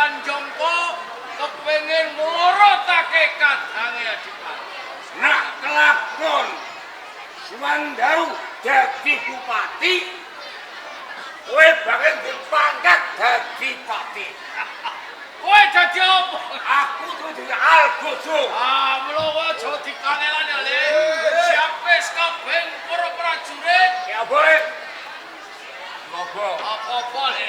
Tanjongko kepengin mlorotake kadange Adipati. Nak kelakon Suwandaru dadi bupati, kowe bakal dipangkat dadi pati. Kowe dadi apa? Aku tuh dadi Algojo. Ah, mula kowe aja dikangelan ya, Le. Siap wis kabeh para prajurit. Ya boleh. Apa? Apa-apa, Le.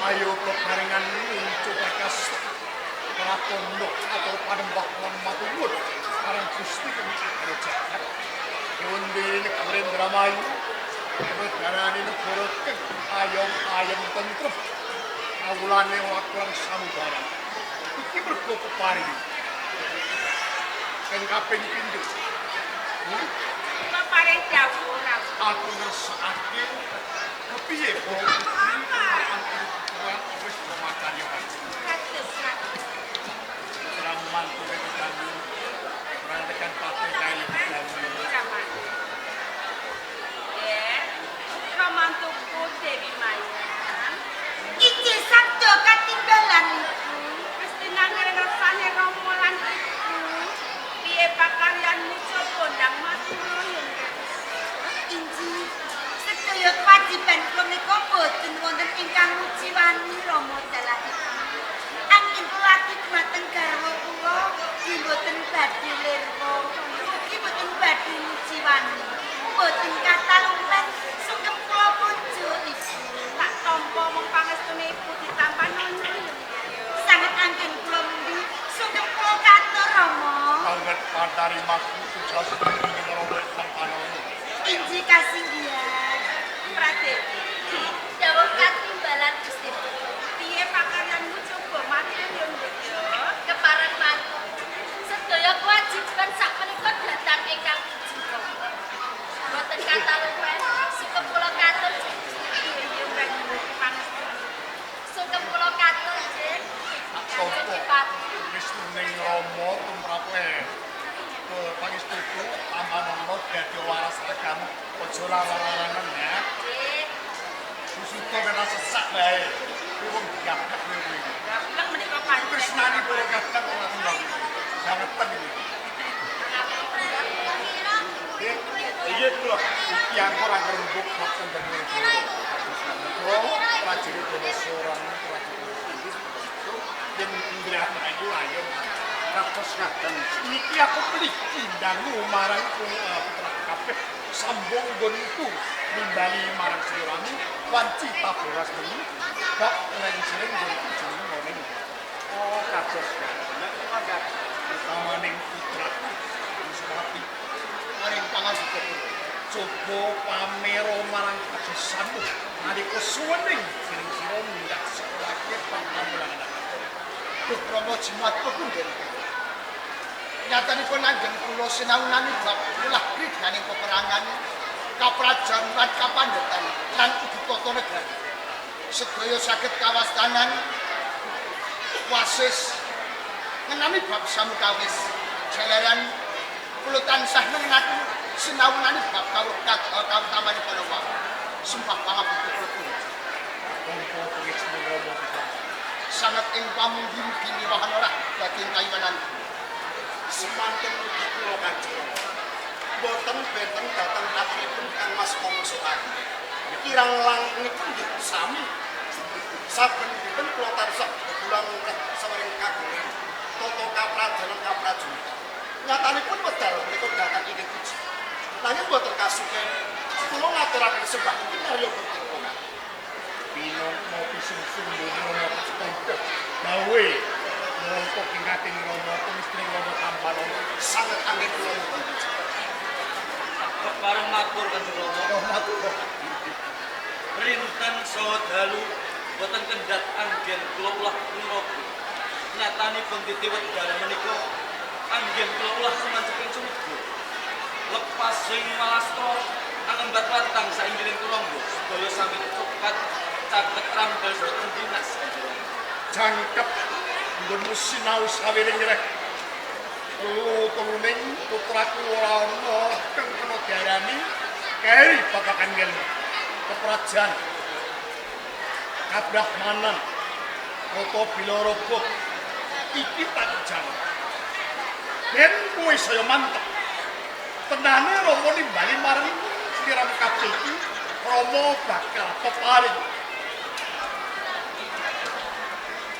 Ayo bebarengan uncupakas pratandha atau panembah lan matuwun marang Gusti kang jagat. Nyuwun Putri negara Indramayu, negarane negara keng ayom-ayom tentrem, kawulane ora kurang samubarang. Iki mergo peparing. Keng kaping pindho. Kula paring dawuh rawuh. Aku ngersakake kepiye para putri lan wis makarya. Kados kados. Putramu mantu kedangu. Rantekan pati kaya kedangu. Nggih. Putra mantuku Dewi Maya. Iki sabda katimbalan ibu. Wis tinangere ngersane Rama lan ibu. Piye pakaryanmu coba ndang matur yen Inji sedaya kewajiban kula menika boten wonten ingkang nguciwani Rama dalah ibu. Anggen kula ati dumateng garwa kula nggih boten badhe lirwa. Mugi boten badhe nguciwani. Boten kathah lumen sungkem kula pujo ibu. Tak tampa mung pangestune ibu ditampa nono yen Sanget anggen kula mendhi sungkem kula katur Rama. Banget panarimaku pujas ing Rama tampanono. Inji kasinggihan. Pradewi. Dawuh katimbalan Gusti Putu. Piye pakaryanmu coba matur yen nduk ya. Kepareng mantu. Sedaya kewajiban sakmenika dhateng ingkang pujiwa. Boten kathah lumen sungkem kula katur Gusti. Iya nyuwun pangestu. Sungkem kula katur nggih. Tak tampa wisnuning Rama tumrape pangestuku tampanono dadi waras ragamu aja lara-laranen ya. Nggih. Susuta kena sesak wae. Kuwi wong diaplek kowe kuwi. Gablek menika pancen. Tresnani para kadang ora tembang. Bangetan iki. Nggih, Iya kula. iki aku ora ngrembug bab tembang iki. Prajurit Basa orang prajurit Inggris yen Indramayu ayo Kados ngaten. Iki aku mligi ndangu marang putra kabeh sambung nggonku nimbali marang sliramu wanci taboras bengi bab lengsing nggonku jeneng ngene. Oh, kados ngaten. Nek mangga utamaning putraku Wismati maring pangasuka coba pamero marang kagesanmu nalika suwening dening sira mundak sekolahke pamulangan. Duh Rama jimat pepundhen. Nyatanipun anggen kula sinaunani bab ulah kridaning peperangan, kaprajan lan kapandhetan lan ugi tata negara. Sedaya saged kawastanan wasis ngenani bab samukawis jalaran kula tansah nengenaken sinaunani bab kawruh kautamanipun wau. Sumpah pangabekti kula puji. Monggo pangestu Rama kita. Sanget ing pamunggi mugi niwahan ora daging kayuwanan. Semanten mugi kula kanjeng. Boten benten dhateng aturipun Kang Mas Kangsa. Kirang langkungipun nggih sami. Saben dinten kula tansah begulang sawering kagungan tata kaprajanan kaprajuritan. Nyatanipun wedal menika dhateng ingkang puji. Nanging boten kasuken kula ngaturaken sembah kinarya bekti kula. Pinangka pisungsung Rama kacita gawe mongko kingkating Rama pemistring Rama tampanono Sanget anggen kula mugi. Kepareng matur Kanjeng Rama. Oh matur. Rinten saha dalu boten kendhat anggen kula ulah niraga. Nyatanipun titi wekdal menika anggen kula ulah sumanceping sumedya. Lepas sing malastra angembat watang sainggiling turangga sedaya sami cokat caket rambal boten dinas Kanjeng Rama. Jangkep nggonmu sinau sawiring reh. Telu teluning putraku ora ana kang kena diarani keri babagan ngelmu. Keprajan kabrahmanan kota Bilaraga iki tak jalan. Ben kowe saya mantep. Tenane Rama nimbali marang sliramu kabeh iki Rama bakal peparing.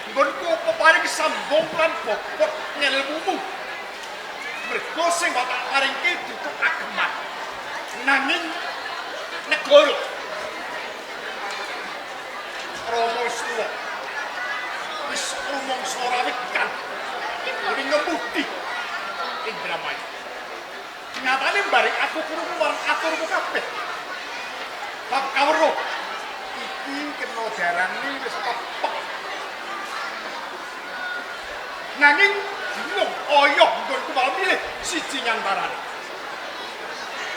Nggonku peparing sambung lan bobot ngelmumu. Mergo sing bakal paringke dudu ageman. Nanging negara. Rama wis tuwa. Wis rumangsa ora wekan. Kuwi ngemudi Indramayu. Nyatane bareng aku krungu marang aturmu kabeh. Bab kawruh iki kena darani wis tepek. Nanging bingung oyoh nggonku malah milih siji ngantarane.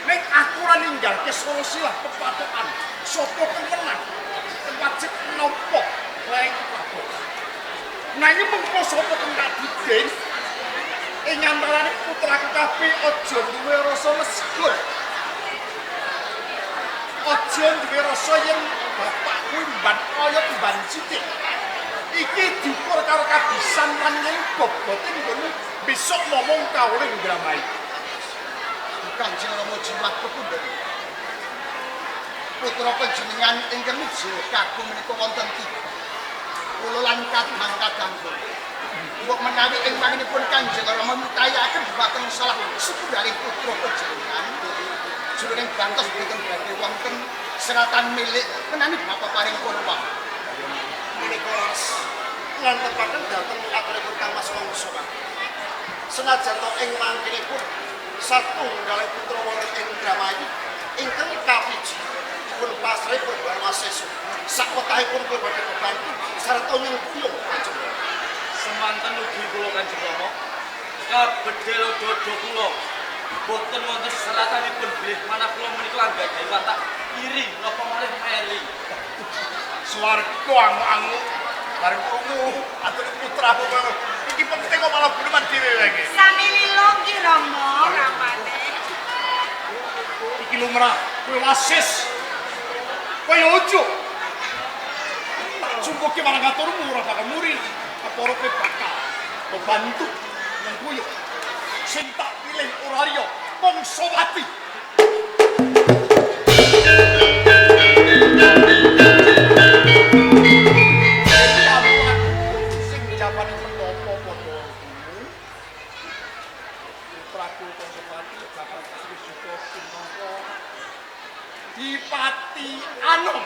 Ning aku ora ninggalke sosilah pepatokan sapa kang menang wajib nampa lae Prabu. Nanging mengko sapa kang tak didin ing antarane putraku kabeh aja duwe rasa lesgur. Aja duwe rasa yen bapak kuwi mban kaya mban sithik. Iki diukur karo kabisan lan yen bobote nggonmu besok ngomong kawula nggramahi. Kanjeng Rama jimat pepundhen. Putra panjenengan ingkang mijil kagum menika wonten tiga. Kula lan kadang-kadang kula. Mbok menawi ing manginipun Kanjeng Rama mitayaken dhumateng salah setunggaling putra panjenengan. Jroning bantos boten badhe wonten seratan milik menawi bapak paring kula wau. Menika leres nglantepaken dhateng aturipun Kang Mas Wangsa. Senajan to ing mangkinipun satunggaling putra wonten ing Indramayu ingkang kapiji dipun pasrahi perbuatan wasesu sakwetahipun kula badhe bebantu sarta nyengkuyung panjenengan. Semanten ugi kula Kanjeng Rama kabedhel dada kula boten wonten seratanipun bilih manah kula menika anggadhahi watak iri napa malih meli. Swarga angu-angu bareng krungu atur putramu iki penting kok malah guneman dhewe wae iki. Sami lilo ki Rama ramane. Iki lumrah kowe wasis. Kowe ojo. Tak jumpuke marang aturmu ora bakal muri. Keporo kowe bakal bebantu nyengkuyung. Sing tak pilih ora liya Pangsawati. Dipati Anom.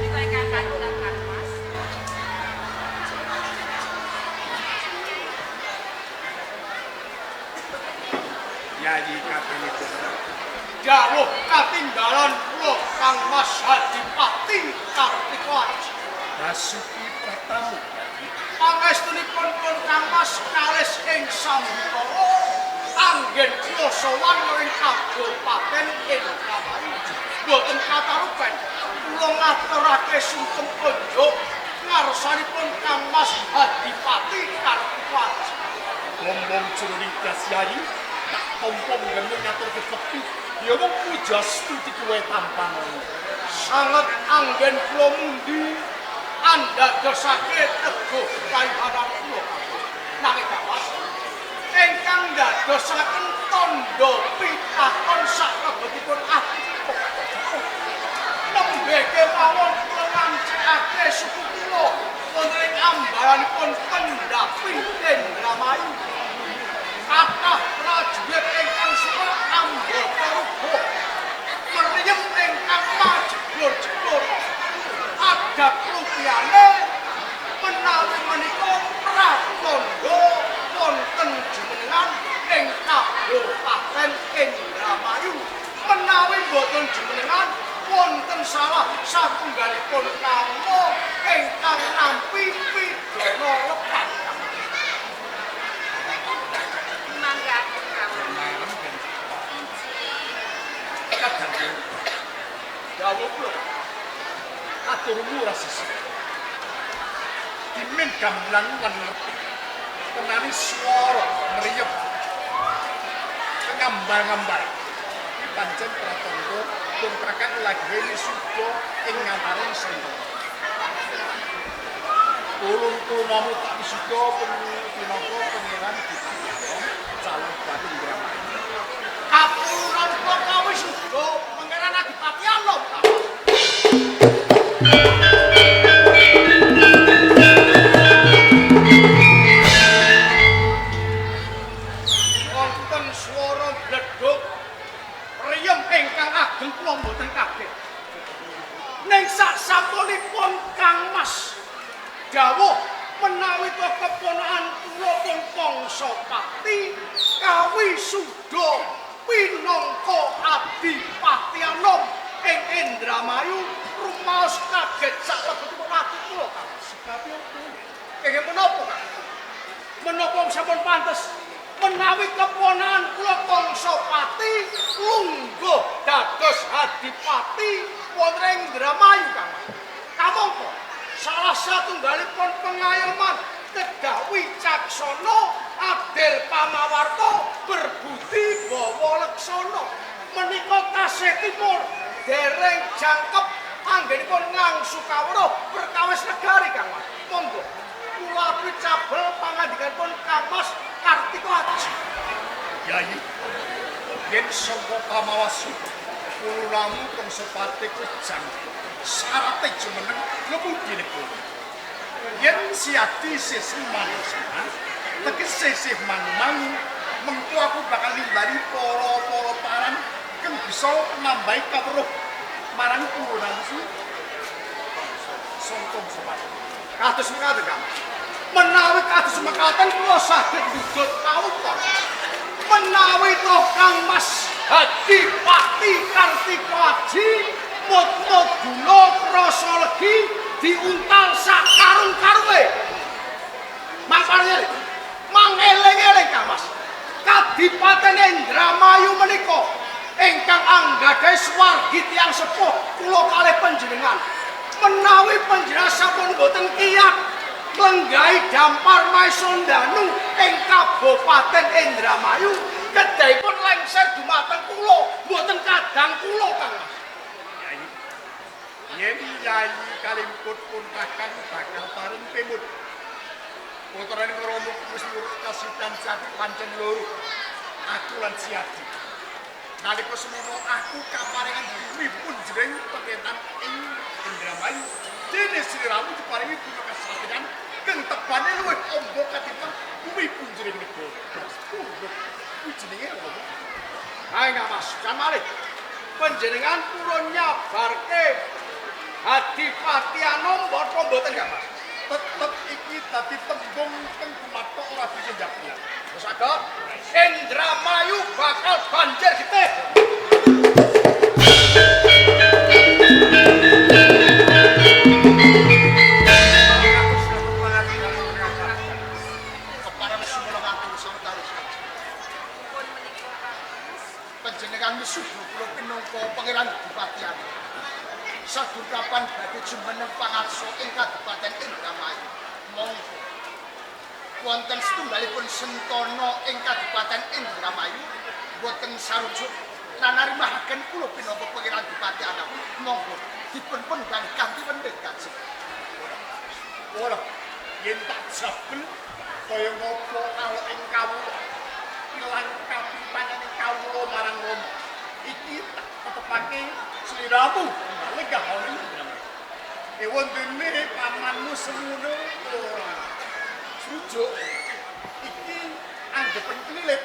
Menika ingkang kagungan Kang Mas. Yayi kabehipun. Dawuh katinggalan kula Kang Mas Adipati Kartika Aji. Basuki Pratamu. Pangestunipun pun Kang Mas kalis ing sambikala anggen kula sowan ing kabupaten Indramayu. Boten katarupen kula ngaturake sungkem kunjuk ngarsanipun Kang Mas Adipati Kartika Aji. Ngomong jroning das yayi tak tampa ngene ngaturke sepi ya mung puja stuti kuwe tampanana. Sanget anggen kula mundi andadosake teguh kaihanan kula. Nanging Kang ingkang ndadosaken tandha pitakon saklebetipun ati nembe kemawon kula ngancikake suku kula wonten ing ambaranipun Kendhapi Indramayu. Kathah prajurit ingkang suka anggota rubuh mriyem ingkang majegur-jegur. Adat rupiyane menawi menika pratandha wonten jumenengan ing Kabupaten Indramayu. Menawi boten jumenengan wonten salah satunggalipun kama ingkang nampi pidana lepat. Mangga aku Rama. Kadang dawuh kula aturmu ora sisi. Dimin gamelan lan ngerti. Kenani swara mriyep. Ngambal-ngambal. Iki pancen pratandha pun kakang lagi wisuda ing ngantaring sentana. Ulun-ulunamu tak wisuda pinangka pangeran Dipati Anom calon bupati Indramayu. Kapuluran kula kawisuda pangeran Adipati Anom. Wonten swara bledhog riyem ingkang ageng kula mboten kaget. Ning sak sampunipun Kang Mas dawuh menawi Menawi to keponakan kula pun Kangsapati kawisuda pinangka Adipati Anom ing Indramayu rumaos kaget sak lebetipun ati kula Kang. Sebabe opo? Kenging menapa Kang? Menapa sampun pantes menawi keponakan kula Kangsapati lungguh dados adipati wonten ing Indramayu Kang. Kamangka salah satunggalipun pengayoman kedah wicaksana adil pamawarta berbudi bawa leksana menika tasih timur dereng jangkep anggenipun ngangsu kawruh perkawis negari Kang Mas. Monggo kula aturi cabel pangandikanipun Kang Mas Kartika Aji. Yayi, yen sangka pamawasu pulunamu Kangsapati kuwi jangkep syarate jumeneng ngemudi negara. Yen Siadi sisih manusana, tegese sisih mangu-mangu, mengko aku bakal nimbali para-para paran kang bisa nambahi kawruh marang pulunamu sing sangka Kangsapati. Kados mekaten Kang. Menawi kados mekaten kula saged ndudut kawupa. Menawi to Kang Mas Adipati Kartika Aji mut-mut gula krasa legi diuntal sak karung-karunge. Mangkane mang eling-eling Kang Mas. Kadipaten Indramayu menika ingkang anggadhahi swargi tiyang sepuh kula kalih panjenengan. Menawi panjenengan sampun boten kiyat lenggahi dampar Maisondanu ing Kabupaten Indramayu kedahipun lengser dumateng kula mboten kadang kula Kang Mas. Yen Yayi kalimput pun kakang bakal paring pemut. Putrane Rama wis nurut kasitan jati pancen loro. Aku lan Siadi. Nalika semono aku kaparingan bumi punjering petentan ing Indramayu. Dene sliramu diparingi guna kasatriyan kang tebane luwih amba katimbang bumi punjering negara. Kuwi jenenge Rama. Ae Kang Mas, kamalih. Panjenengan purun nyabarke Adipati Anom napa mboten Kang Mas? Tetep iki dadi tembung kang gumathok ora bisa njabel. Wis saged. Indramayu bakal banjir getih. Kepareng sumela kakung sawetawis. Pun menika Kang Mas. Panjenengan misuda kula pinangka Pangeran Adipati Anom. Sadur kapan badhe jumeneng pangarsa ing Kabupaten Indramayu. Monggo. Wonten setunggalipun sentana ing Kabupaten Indramayu boten sarujuk lan narimahaken kula pinangka Pangeran Adipati Anom. Monggo dipun pendhang kanthi wendhet kajeng. Ora, yen tak jabel kaya ngopo alok ing kawula. Ilang kapipanyane kawula marang Rama. Iki tak tetepake sliramu lenggah ana ing Indramayu. Ewon dene pamanmu semono ora. Srujuk iki anggepen kelilip.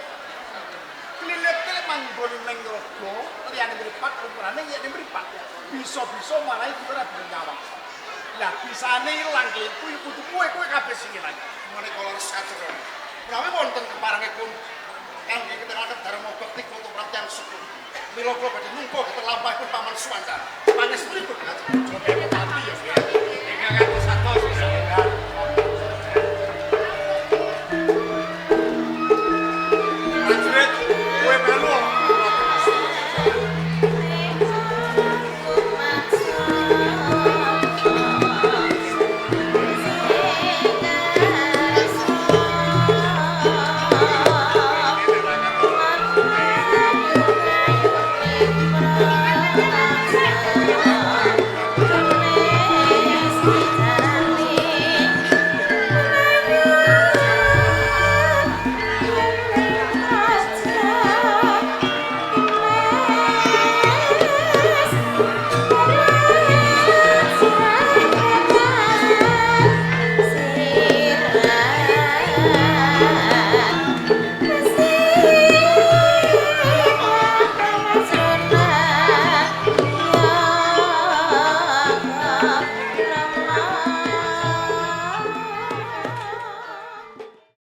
Kelilip kuwi manggon ning raga, liyane mripat ukurane yekne mripat. Bisa-bisa marai ora bernyawang. Lah bisane ilang kelilip kuwi kudu kowe kowe kabeh sing ilang. Menika leres Kanjeng Rama. Menawi wonten keparengipun kangge keteraken dharma bekti kula tumrap tiyang sepuh. Mila kula badhe nungka dhateng lampahipun Paman Suwandana. Pangestunipun Kanjeng. Aja pati ya. Ingkang kados atos.